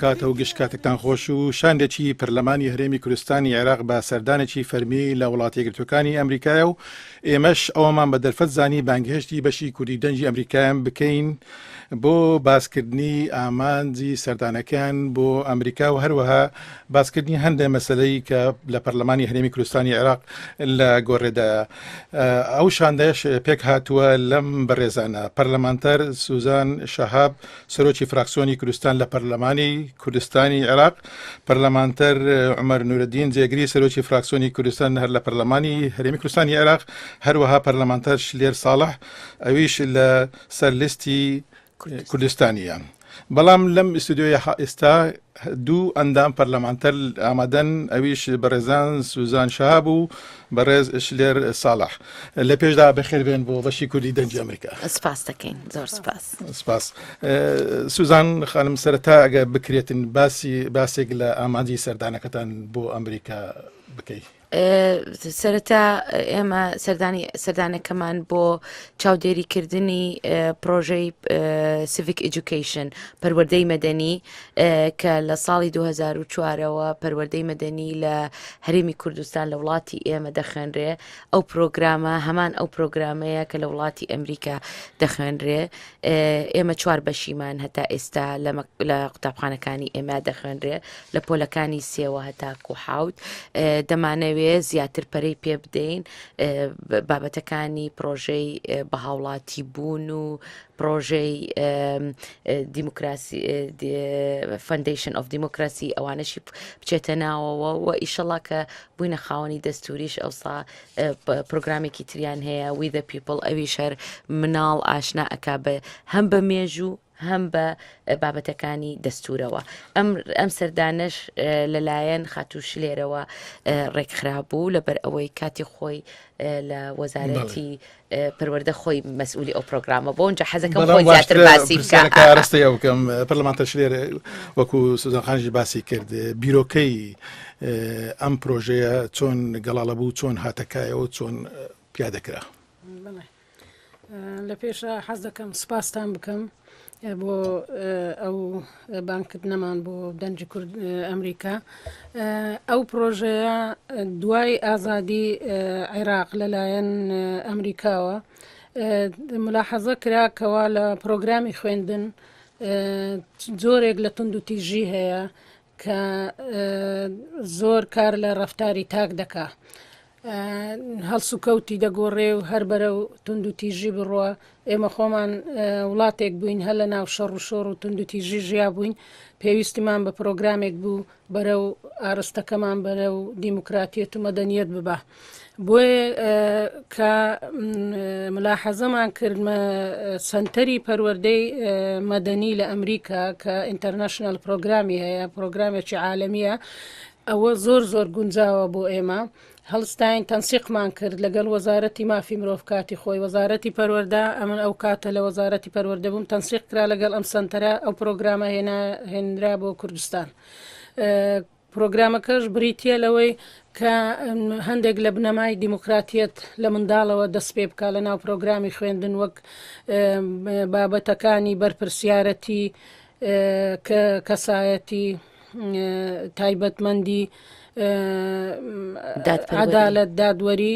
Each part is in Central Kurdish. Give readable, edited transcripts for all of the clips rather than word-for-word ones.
کاتە و گشت کاتێکتان خۆش و شاندێکی پەرلەمانی هەرێمی کوردستانی عێراق بە سەردانێکی فەرمی لە وڵاتە یەکگرتووەکانی ئەمریکایە و ئێمەش ئەوەمان بە دەرفەت زانی بانگهێشتی بەشی کوردی دەنگی ئەمریکایان بکەین بۆ باسکردنی ئامانجی سەردانەکەیان بۆ ئەمریکا و هەروەها باسکردنی هەندێک مەسلەی کە لە پەرلەمانی هەرێمی کوردستانی عێراق لە گۆڕێدایە. ئەو شاندەش پێک هاتووە لەم بەڕێزانە پەرلەمانتەر سوزان شەهاب سەرۆکی فراکسیۆنی کوردستان لە پەرلەمانی کوردستانی عێراق، پەرلەمانتەر عومەر نورەدین جێگری سەرۆکی فراکسیۆنی کوردستان هەر لە پەرلەمانی هەرێمی کوردستانی عێراق، هەروەها پەرلەمانتەر شلێر ساڵح ئەویش لە سەر لیستی کوردستانییە. بەڵام لەم ئیستودیۆیە ئێستا دوو ئەندام پەرلەمانتەر ئامادەن ئەویش بەڕێزان سوزان شەهاب و بەڕێز شلێر ساڵح. لە پێشدا بەخێر بێن بۆ بەشی کوردی دەنگی ئەمریکا. سپاس دەکەین زۆر سپاس. سپاس. سوزان خانم سەرەتا ئەگەر بکرێتن باسی باسێک لە ئامانجی سەردانەکەتان بۆ ئەمریکا بکەی. سەرەتا ئێمە سەردانی سەردانەکەمان بۆ چاودێریکردنی پرۆژەی سیڤیک ئیجوکیشن پەروەردەی مەدەنی کە لە ساڵی 2004ەوە پەروەردەی مەدەنی لە هەرێمی کوردستان لە وڵاتی ئێمە دەخوێنرێ ئەو پرۆگرامە هەمان ئەو پرۆگرامەیە کە لە وڵاتی ئەمریکا دەخوێنرێ ئێمە چوار بەشیمان هەتا ئێستا لە قوتابخانەکانی ئێمە دەخوێنرێ لە پۆلەکانی سێوە هەتاکو حوت دەمانەوێ زیاتر پەرەی پێ بدەین بابەتەکانی پرۆژەی بە هاوڵاتی بوون و پرۆژەی دیموکراسی فەندەیشن ئۆف دیموکراسی ئەوانەشی بچێتە ناوەوە و ئیشەڵا کە بووینە خاوەنی دەستوریش ئەوسا پرۆگرامێکی تریان هەیە We the People ئەویش هەر مناڵ ئاشنا ئەکا بە هەم بە مێژوو هەم بە بابەتەکانی دەستورەوە ئەم ئەم سەردانەش لەلایەن خاتوو شلێرەوە ڕێکخرا بوو لەبەر ئەوەی کاتی خۆی لە وەزارەتی پەروەردە خۆی مەسئولی ئەو پرۆگرامە بۆ اونجا حەزەکەم خۆی زیاتر باسی بکە ئاراستەی ئەو بکەم پەرلەمانتەر شلێر وەکو سوزان خانیش باسی کرد بیرۆکەی ئەم پرۆژەیە چۆن گەڵاڵە بوو چۆن هاتەکایەوە چۆن پیادە کرا؟ بەڵێ لە پێشا حەز دەکەم سپاستان بکەم بۆ ئەو بانگکردنەمان بۆ دەنگی کورد ئەمریکا ئەو پرۆژەیە دوای ئازادی عێراق لەلایەن ئەمریکاوە ملاحەزە کرا کەوا لە پرۆگرامی خوێندن جۆرێک لە تونند و تیژی هەیە کە زۆر کار لە ڕفتاری تاک دەکا هەڵسوکەوتی دەگۆڕێ و هەر بەرەو توندوتیژی بڕوا، ئێمە خۆمان وڵاتێک بووین هەر لە ناو شەڕ و شۆڕ و توندوتیژی ژیا بووین، پێویستیمان بە پرۆگرامێک بوو بەرەو ئارستەکەمان بەرەو دیموکراتیەت و مەدەنیەت ببا. بۆیە کە ملاحەزەمان کرد سەنتەری پەروەردەی مەدەنی لە ئەمریکا کە ئینتەرناشناڵ پرۆگرامی هەیە، پرۆگرامێکی عالەمیە، ئەوە زۆر زۆر گونجاوە بۆ ئێمە، هەڵستاین تەنسیقمان کرد لەگەڵ وەزارەتی مافی مرۆڤ کاتی خۆی وەزارەتی پەروەردە، ئەمن ئەو کاتە لە وەزارەتی پەروەردە بووم، تەنسیق کرا لەگەڵ ئەم سەنتەرە، ئەو پرۆگرامە هێنا هێنرا بۆ کوردستان. پرۆگرامەکەش بریتییە لەوەی کە هەندێک لە بنەمای دیموکراتیەت لە منداڵەوە دەست پێ بکا لە ناو پرۆگرامی خوێندن وەک بابەتەکانی بەرپرسیارەتی کەسایەتی تایبەتمەندی عەدالەت دادوەری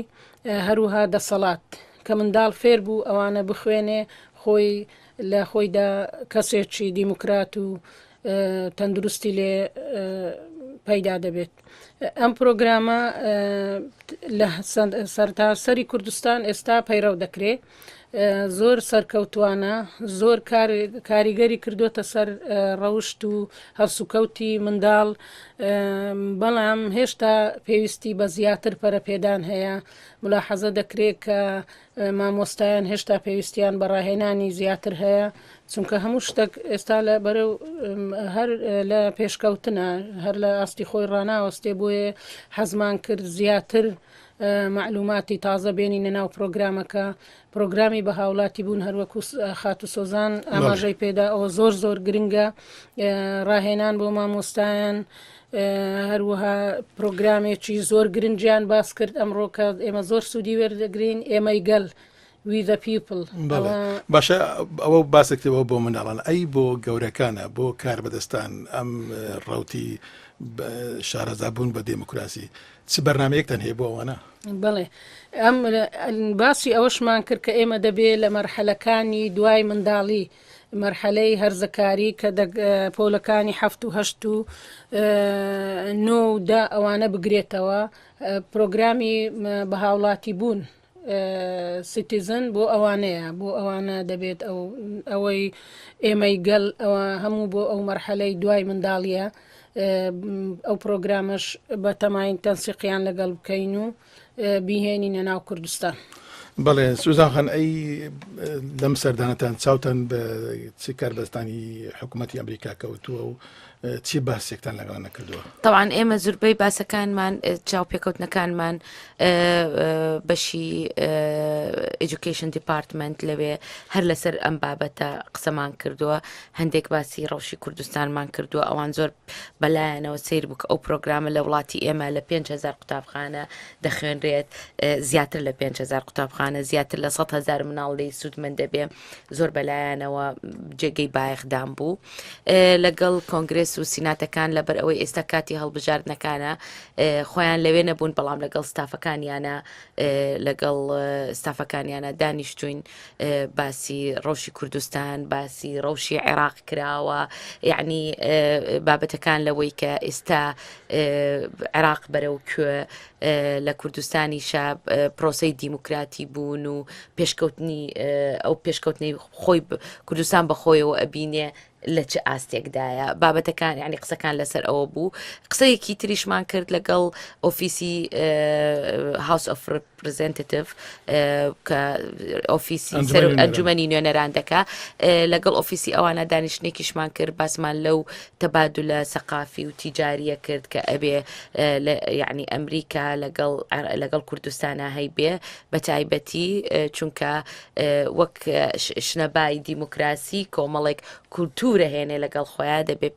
هەروها دەسەڵات کە منداڵ فێر بوو ئەوانە بخوێنێ خۆی لە خۆیدا کەسێکی دیموکرات و تەندروستی لێ پەیدا دەبێت. ئەم پرۆگرامە لە سەرتاسەری کوردستان ئێستا پەیڕەو دەکرێ زۆر سەرکەوتوانە زۆر کاریگەری کردوتە سەر ڕەوشت و هەڵسوکەوتی منداڵ بەڵام هێشتا پێویستی بە زیاتر پەرەپێدان هەیە ملاحەزە دەکرێت کە مامۆستایان هێشتا پێویستیان بە ڕاهێنانی زیاتر هەیە چونکە هەموو شتێک ئێستا لە بەرەو هەر لە پێشکەوتنە هەر لە ئاستی خۆی ڕناوەستێ بۆیە حەزمان کرد زیاتر معلوماتی تازە بێنینە ناو پرۆگرامەکە پرۆگرامی بە هاوڵاتی بوون هەروەکو خاتو سۆزان ئاماژەی پێدا ئەوە زۆر زۆر گرنگە ڕاهێنان بۆ مامۆستایان هەروەها پرۆگرامێکی زۆر گرنگیان باس کرد ئەمڕۆ کە ئێمە زۆر سوودی وەردەگرین ئێمەی گەل. We the people. بەڵێ باشە ئەوە باسێکتەوە بۆ مناڵان ئەی بۆ گەورەکانە بۆ کاربەدەستان ئەم ڕوتی شارەزابوون بە دێموکراسی چ بەرنمەیەکتان هەیە بۆ ئەوانە؟ بەڵێ ئەم باسی ئەوەشمان کرد کە ئێمە دەبێ لە مەرحەلەکانی دوای منداڵی مەرحەلەی هەرزەکاری کە پۆلەکانی هەفت و هەشت و نۆ و دە ئەوانە بگرێتەوە پرۆگرامی بە هاوڵاتی بوون سیتیزن بۆ ئەوانەیە بۆ ئەوانە دەبێت ئەو ئەوەی ئێمەی گەل ئەوە هەموو بۆ ئەو مەرحەلەی دوای منداڵیە ئەو پرۆگرامەش بە تەماین تەنسیقیان لەگەڵ بکەین و بیهێنینە ناو کوردستان. بەڵێ سوزان خان ئەی لەم سەردانەتان چاوتان بە چ کاربەستانی حکوومەتتی ئەمریکا کەوتووە و چی باسێکتان لەگەڵ نەکردووە؟ تەوان ئێمە زوربەی باسەکانمان چاوپێکەوتنەکانمان بەشی Education Department لەوێ هەر لەسەر ئەم بابەتە قسەمان کردووە هەندێک باسی ڕەوشی کوردستانمان کردووە ئەوان زۆر بەلایەنەوە سیر بوو کە ئەو پرۆگرامە لە وڵاتی ئێمە لە 5هزار قوتابخانە دەخوێنرێت زیاتر لە 5هزار قوتابخانە زیاتر لە 100هزار مناڵ لێی سوودمەند دەبێ زۆر بەلایەنەوە جێگەی بایەخدان بوو لەگەڵ کۆنگرس و سیناتەکان لەبەر ئەوەی ئێستا کاتی هەڵبژاردنەکانە خۆیان لەوێ نەبوون بەڵام لەگەڵ ستافەکانیانە لەگەڵ ستافەکانیانە دانیشتوین باسی ڕەوشی کوردستان باسی ڕەوشی عێراق کراوە یعنی بابەتەکان لەوەی کە ئێستا عێراق بەرەو کوێ لە کوردستانیشا پرۆسەی دیموکراتی بوون و پێشکەوتنی ئەو پێشکەوتنەی خۆی کوردستان بەخۆیەوە ئەبینێ لە چ ئاستێکدایە بابەتەکان یعنی قسەکان لەسەر ئەوە بوو قسەیەکی تریشمان کرد لەگەڵ ئۆفیسی House of Representative کە ئۆفیسی سەر ئەنجومەنی نوێنەران دەکا لەگەڵ ئۆفیسی ئەوانە دانیشتێکیشمان کرد باسمان لەو تەبادلە سەقافی و تیجاریە کرد کە ئەبێ یعنی ئەمریکا لەگەڵ لەگەڵ کوردستانە هەیبێ بە تایبەتی چونکە وەک شنەبای دیموکراسی کۆمەڵێک کولتورە هێنێ لەگەڵ خۆیان دەبێ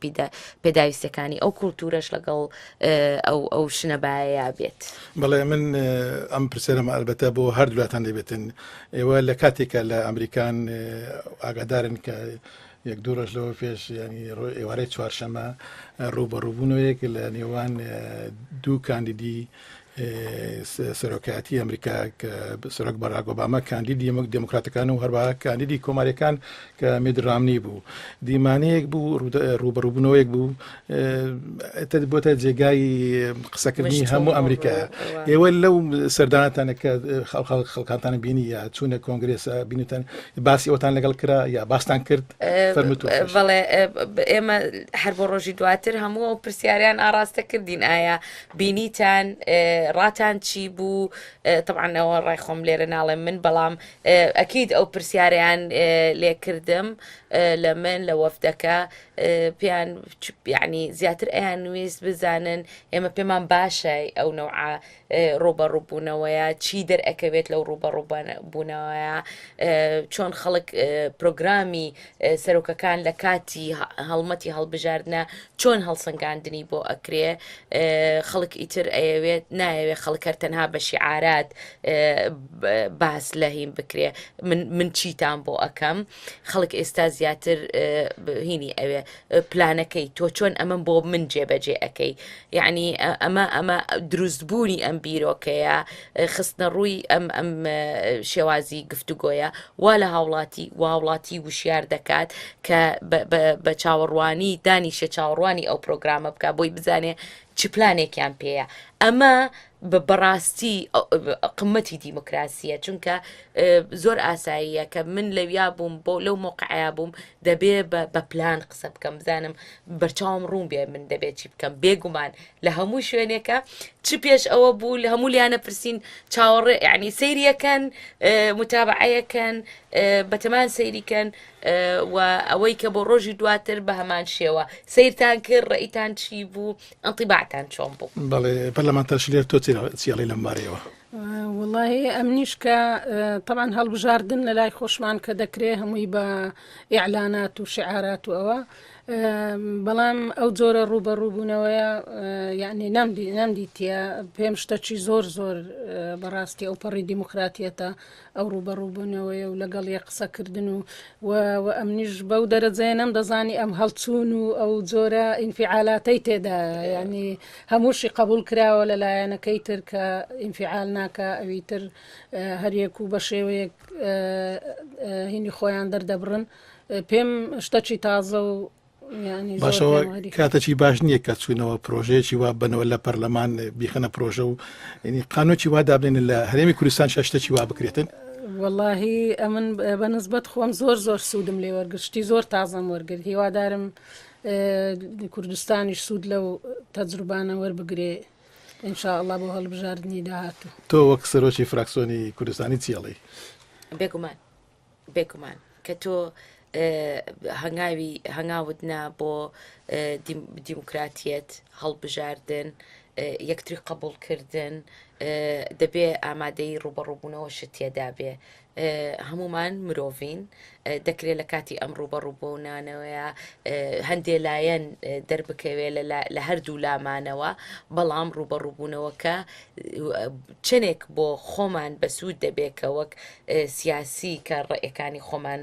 پێداویستەکانی ئەو کولتورەش لەگەڵ ئەو ئەو شنەبایەیا بێت. بەڵێ من ئەم پرسیارەم ئەلبەتە بۆ هەردوولاتان دەبێتن ئێوە لە کاتێکە لە ئەمریکان ئاگادارن کە یەک دوو ڕۆژ لەوە پێش ینی ئێوارەی چوارشەمە ڕووبەڕووبوونەوەیەک لە نێوان دوو کاندیدی سەرۆکایەتی ئەمریکا کە سەرۆک باراک ئۆباما کاندیدی دێموکراتەکان و هەروەها کاندیدی کۆماریەکان کە میت ڕامنی بوو دیمانەیەک بوو ڕووبەڕووبوونەوەیەک بوو بۆتە جێگای قسەکردنی هەموو ئەمریکا ئێوە لەو سەردانتانە کە خەڵکانتان بینی یا چوونە کۆنگرێسە بینیتان باسی ئەوتان لەگەڵ کرا یا باستان کرد بەڵێ ئێمە هەر بۆ ڕۆژی دواتر هەموو ئەو پرسیاریان ئاراستە کردین ئایا بینیتان ڕاتان چی بوو تەبعەن ئەوە ڕای خۆم لێرە ناڵێم من بەڵام ئەکید ئەو پرسیارەیان لێکردم لە من لە وەفدەکە پێیان یعنی زیاتر ئەیان ویست بزانن ئێمە پێمان باشە ئەو نەوعە ڕوبەڕووبوونەوەیە چی دەرئەکەوێت لەو ڕوبەڕووبوونەوەیە چۆن خەڵک پرۆگرامی سەرۆکەکان لە کاتی هەڵمەتی هەڵبژاردنە چۆن هەڵسەنگاندنی بۆ ئەکرێ خەڵک ئیتر ئەیەوێت نایەوێ خەڵک هەر تەنها بە شیعارات باس لە هین بکرێ من من چیتان بۆ ئەکەم خەڵک ئێستا زیاتر هینی ئەوێ پلانەکەی تۆ چۆن ئەمە بۆ من جێبەجێ ئەەکەی یعنی ئەمە ئەمە دروستبوونی ئەم بیرۆکەیە خستنە ڕووی ئەم ئەم شێوازی گفتوگۆیە وا لە هاوڵاتی واوڵاتی وشیار دەکات کە بە چاوەڕوانی دانیشێ چاوەڕوانی ئەو پرۆگرامە بکە بۆی بزانێ چ پلانێکیان پێیە ئەمە بەڕاستی قمەتی دیموکراسیە چونکە زۆر ئاساییە کە من لەویا بووم بۆ لەو مۆقعیا بووم دەبێ بە پلان قسە بکەم بزانم بەرچاوم ڕوون بێ من دەبێت چی بکەم بێگومان لە هەموو شوێنێکە چ پێش ئەوە بوو لە هەموو لیانە پرسین چاوەڕێ یعنی سەیریەکەن متابعەیەکەن بەتەمان سەیریکەن و ئەوەی کە بۆ ڕۆژی دواتر بە هەمان شێوە سەیرتان کرد ڕێیتان چی بوو ئەنتیباعتان چۆن بوو؟ بەڵێ پەرلەمانتار شلێر تۆ چیڵی لەم بارەیەوە؟ وڵی ئەمنیش کە تەبان هەڵبژاردن لە لای خۆشمان کە دەکرێ هەمووی بە ئیعلانات و شعارات و ئەوە. بەڵام ئەو جۆرە ڕووبەڕووبوونەوەیە یعنی نەمدی نەمدیتە پێم شتەکی زۆر زۆر بەڕاستی ئەو پەڕی دیموکراتیەتە ئەو ڕووبەڕووبوونەوەیە و لەگەڵ یەک قسەکردن و و ئەمنیش بەو دەرەجەیە نەمدەزانی ئەم هەڵچوون و ئەو جۆرە ئینفعالاتەی تێدایە یعنی هەمووشی قبول کراوە لە لایەنەکەی تر کە ئینفعال ناکە ئەوی تر هەریەک و بە شێوەیەک هینی خۆیان دەردەبڕن پێم شتەکی تازە و باشەوە کاتەکی باش نییە کە چوونەوە پرۆژەیەکی وا بنەوە لە پەرلەمان بیخەنە پرۆژە و ینی قانۆکی وا دابنێن لە هەرێمی کوردستان شتێکی وا بکرێتن واللهی ئەمن بە نسبەت خۆم زۆر زۆر سوودم لێ وەرگرت شتی زۆر تازەم وەرگرت هیوادارم کوردستانیش سوود لەو تەجروبانە وەربگرێ ان شاء اللە بۆ هەڵبژاردنی داهاتوو. تۆ وەک سەرۆکی فراکسۆنی کوردستانی چی ئەڵێی؟ بێگومان بێگومان کە تۆ هەنگاوی هەنگاوت نا بۆ دیموکراتیەت هەڵبژاردن یەکتری قبوڵکردن دەبێ ئامادەی ڕوبەڕوبوونەوە شت تێدا بێ هەمومان مرۆڤین دەکرێت لە کاتی ئەم ڕوبەڕوبوونانەوەیە هەندێ لایەن دەربکەوێت لە هەردوو لامانەوە بەڵام ڕوبەڕوبوونەوەکە چەندێک بۆ خۆمان بەسوود دەبێت کە وەک سیاسی کە ڕێەکانی خۆمان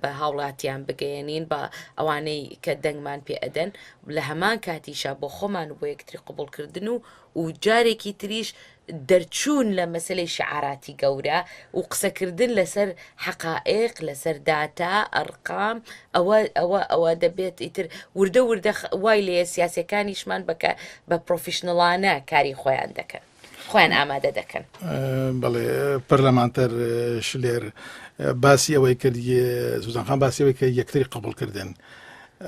بە هاوڵاتیان بگەیەنین بە ئەوانەی کە دەنگمان پێ ئەدەن لە هەمان کاتیشا بۆ خۆمان و بۆ یەکتری قبوڵکردن و و جارێکی تریش دەرچوون لە مەسەلەی شعاراتی گەورە و قسەکردن لەسەر حەقائیق لەسەر داتا ئەرقام ئەوە ئەوە ئەوە دەبێت ئیتر وردە وردە وای لێیە سیاسیەکانیشمان بە بە پرۆفیشنڵانە کاری خۆیان دەکەن خۆیان ئامادە دەکەن. بەڵێ پەرلەمانتەر شلێر باسی ئەوەی کرد سوزان خان باسی ئەوەی کە یەکتری قبوڵکردن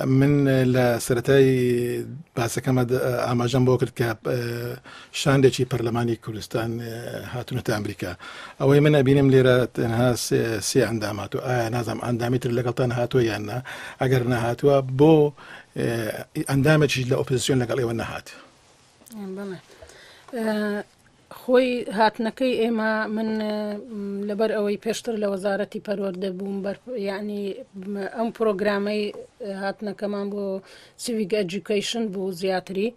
من لە سەرەتای باسەکەمە ئاماژەم بۆ کرد کە شاندێکی پەرلەمانی کوردستان هاتوونەتە ئەمریکا ئەوەی من ئەبینم لێرە تەنها سێ ئەندام هاتوو ئایا نازانم ئەندامی تر لەگەڵتان هاتووە یان نا ئەگەر نەهاتووە بۆ ئەندامێکیش لە ئۆپۆزیسیۆن لەگەڵ ئێوە نەهات بەڵێ خۆی هاتنەکەی ئێمە من لەبەر ئەوەی پێشتر لە وەزارەتی پەروەردە بووم بەر یعنی ئەم پرۆگرامەی هاتنەکەمان بۆ civic education بوو زیاتری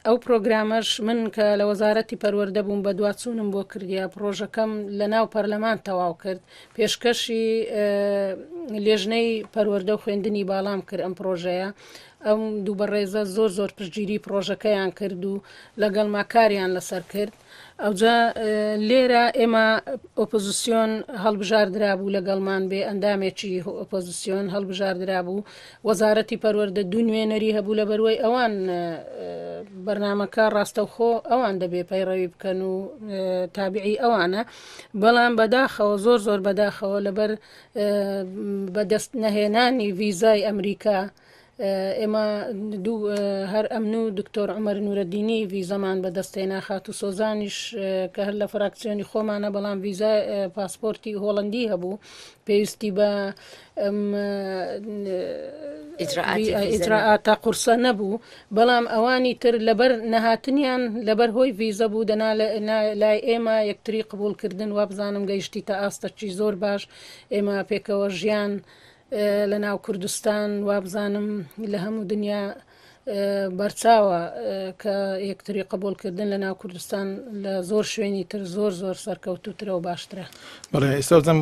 ئەو پرۆگرامەش من کە لە وەزارەتی پەروەردە بووم بەدواچوونم بۆ کردیا پرۆژەکەم لە ناو پەرلەمان تەواو کرد پێشکەشی لێژنەی پەروەردە و خوێندنی باڵام کرد ئەم پرۆژەیە ئەم دوو بەڕێزە زۆر زۆر پشتگیری پڕۆژەکەیان کرد و لەگەڵما کاریان لەسەر کرد. ئەوجا لێرە ئێمە ئۆپۆزیسیۆن هەڵبژاردرابوو لەگەڵمان بێ ئەندامێکی ئۆپۆزیسیۆن هەڵبژاردرابوو وەزارەتی پەروەردە دوو نوێنەری هەبوو لە بەروەی ئەوان بەرنامەکە ڕاستەوخۆ ئەوان دەبێ پەیڕەوی بکەن و تابعی ئەوانە بەڵام بەداخەوە زۆر زۆر بەداخەوە لەبەر بەدەست نەهێنانی ڤیزای ئەمریکا ئێمە دوو هەر ئەمن و دکتۆر عومەر نورەدینی ڤیزەمان بەدەست هێنا خاتوو سۆزانیش کە هەر لە فراکسیۆنی خۆمانە بەڵام ڤیزا پاسپۆرتی هۆڵندی هەبوو پێویستی بە ئیجرائاتە قورسە نەبوو بەڵام ئەوانی تر لەبەر نەهاتنیان لەبەر هۆی ڤیزە بوو دەنا لای ئێمە یەکتری قبولکردن وابزانم گەیشتی تا ئاستەکی زۆر باش ئێمە پێکەوە ژیان لە ناو کوردستان وابزانم لە هەموو دنیا بەرچاوە کە یەکتری قبولکردن لە ناو کوردستان لە زۆر شوێنی تر زۆر زۆر سەرکەوتوترە و باشترە. بەڵێ ئێستا وتم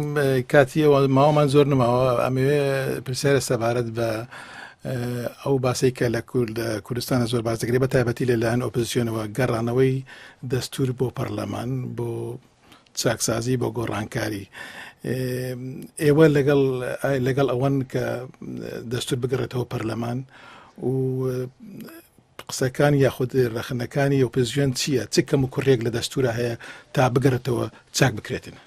کاتی ئەوە ماوەمان زۆر نەماوە ئەمەوێ پرسیارە سەبارەت بە ئەو باسەی کە لە کورد کوردستانە زۆر باس دەکرێت بە تایبەتی لەلایەن ئۆپۆزیسیۆنەوە گەڕانەوەی دەستور بۆ پەرلەمان بۆ چاکسازی بۆ گۆڕانکاری ئێوە لەگەڵ لەگەڵ ئەوەن کە دەستور بگەڕێتەوە پەرلەمان و قسەکان یاخود ڕەخنەکانی ئۆپۆزیسیۆن چییە چ کەم و کوڕێک لە دەستورە هەیە تا بگەڕێتەوە چاک بکرێتن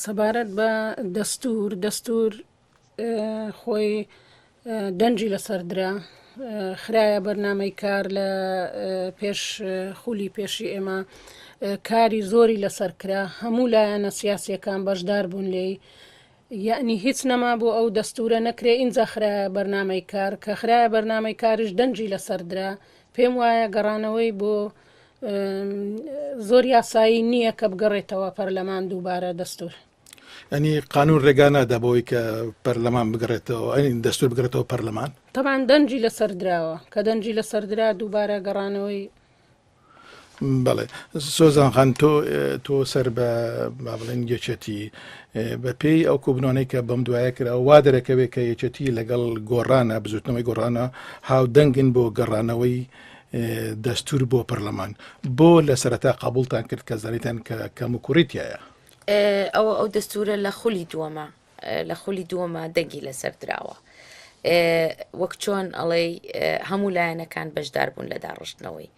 سەبارەت بە دەستور دەستور خۆی دەنگی لەسەر درا، خرایە بەرنامەی کار لە پێش خولی پێشی ئێمە کاری زۆری لەسەر کرا، هەموو لایەنە سیاسیەکان بەشدار بوون لێی، یەعنی هیچ نەما بۆ ئەو دەستورە نەکرێ ئینجا خرایە بەرنامەی کار، کە خرایە بەرنامەی کاریش دەنگی لەسەر درا، پێم وایە گەڕانەوەی بۆ زۆر یاسایی نییە کە بگەڕێتەوە پەرلەمان دووبارە دەستور. ئەنی قانون ڕێگا نادا بەوەی کە پەرلەمان بگەڕێتەوە ئەنی دەستور بگرێتەوە پەرلەمان؟ تەبعەن دەنگی لەسەر دراوە کە دەنگی لەسەر درا دووبارە گەڕانەوەی. بەڵێ سۆزان خان تۆ تۆ سەر بە با بڵێن یەکێتی بە پێی ئەو کۆبنانەی کە بەم دوایە کرا وا دەرەکەوێت کە یەکێتی لەگەڵ گۆڕانە بزوتنەوەی گۆڕانە هاودەنگن بۆ گەڕانەوەی دەستور بۆ پەرلەمان بۆ لە سەرەتا قبولتان کرد کە زانیتان کە کەم و کوڕی تایە ئەوە ئەو دەستورە لە خولی دووەمە لە خولی دووەمە دەنگی لەسەر دراوە وەک چۆن ئەڵێی هەموو لایەنەکان بەشدار بوون لە داڕشتنەوەی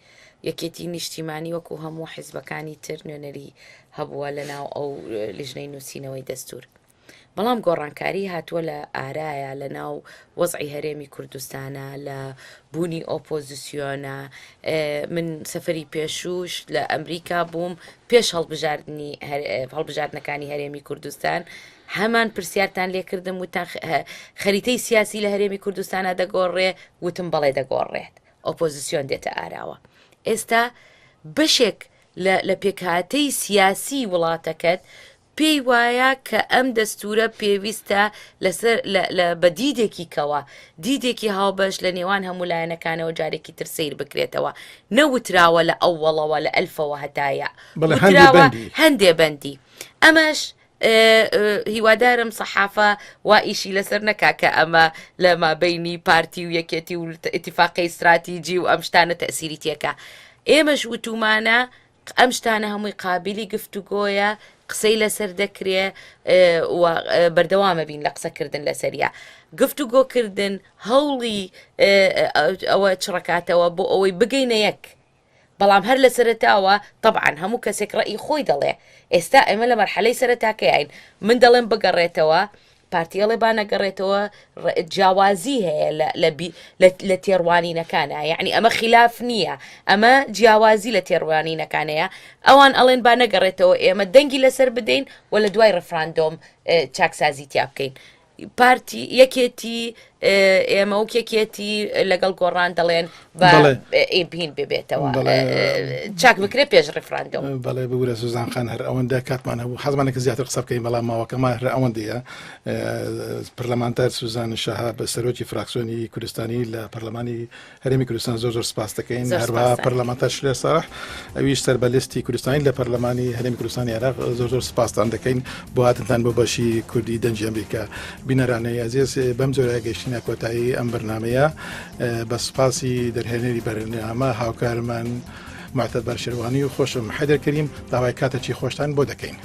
یەکێتی نیشتیمانی وەکو هەموو حیزبەکانی تر نوێنەری هەبووە لە ناو ئەو لیژنەی نووسینەوەی دەستور. بەڵام گۆڕانکاری هاتووە لە ئارایە لە ناو وەزعی هەرێمی کوردستانە لە بوونی ئۆپۆزیسیۆنە من سەفەری پێشووش لە ئەمریکا بووم پێش هەڵبژاردنی هەڵبژاردنەکانی هەرێمی کوردستان هەمان پرسیارتان لێکردم وتان خەریتەی سیاسی لە هەرێمی کوردستانە دەگۆڕێ وتم بەڵێ دەگۆڕێت ئۆپۆزیسیۆن دێتە ئاراوە ئێستا بەشێک لە پێکهاتەی سیاسی وڵاتەکەت پێی وایە کە ئەم دەستوورە پێویستە لەسەر لە لە بە دیدێکی کەوە، دیدێکی هاوبەش لە نێوان هەموو لایەنەکانەوە جارێکی تر سەیر بکرێتەوە. نەوتراوە لە ئەوەڵەوە لە ئەلفەوە هەتا یاء. بەڵێ هەندێ وتراوە بەندی. هەندێ بەندی. ئەمەش هیوادارم سەحافە وا ئیشی لەسەر نەکا کە ئەمە لە مابەینی پارتی و یەکێتی و ئیتیفاقی ستراتیجی و ئەم شتانە تەئسیری تێکا. ئێمەش وتوومانە ئەم شتانە هەمووی قابیلی گفتوگۆیە، قسەی لەسەر دەکرێ و بەردەوامە بین لە قسەکردن لەسەریا. گفتوگۆکردن هەوڵی ئەوە چڕەکاتەوە بۆ ئەوەی بگەینە یەک. بەڵام هەر لە سەرەتاوە تەبعەن هەموو کەسێک ڕەئی خۆی دەڵێ. ئێستا ئێمە لە مەرحەلەی سەرەتاکەیاین. من دەڵێم بگەڕێتەوە، پارتی ئەڵێ با نەگەڕێتەوە جیاوازی هەیە لە تێڕوانینەکانە یعنی ئەمە خلاف نییە ئەمە جیاوازی لە تێڕوانینەکانەیە ئەوان ئەڵێن با نەگەڕێتەوە ئێمە دەنگی لەسەر بدەین و لە دوای ڕفراندۆم چاکسازی تیا بکەین پارتی یەکێتی ئێمە وەک یەکێتی لەگەڵ گۆڕان دەڵێن با بین ببێتەوە چاک بکرێت پێش ڕیفراندۆم. بەڵێ ببورە سوزان خان هەر ئەوەندە کاتمان هەبوو حەزمانە کە زیاتر قسە بکەین بەڵام ماوەکەمان هەر ئەوەندەیە پەرلەمانتار سوزان شەهاب سەرۆکی فراکسیۆنی کوردستانی لە پەرلەمانی هەرێمی کوردستان زۆر زۆر سپاس دەکەین هەروەها پەرلەمانتار شلێر ساڵح ئەویش سەر بە لیستی کوردستانی لە پەرلەمانی هەرێمی کوردستانی عێراق زۆر زۆر سپاستان دەکەین بۆ هاتنتان بۆ بەشی کوردی دەنگی ئەمریکا بینەرانەی ئەزیز بەم جۆرە گەیشتینە کۆتایی ئەم بەرنمەیە بە سپاسی دەرهێنەری بەرنامە هاوکارمان معتەبەر شێروانی و خۆشم حەدر کەریم داوای کاتێکی خۆشتان بۆ دەکەین.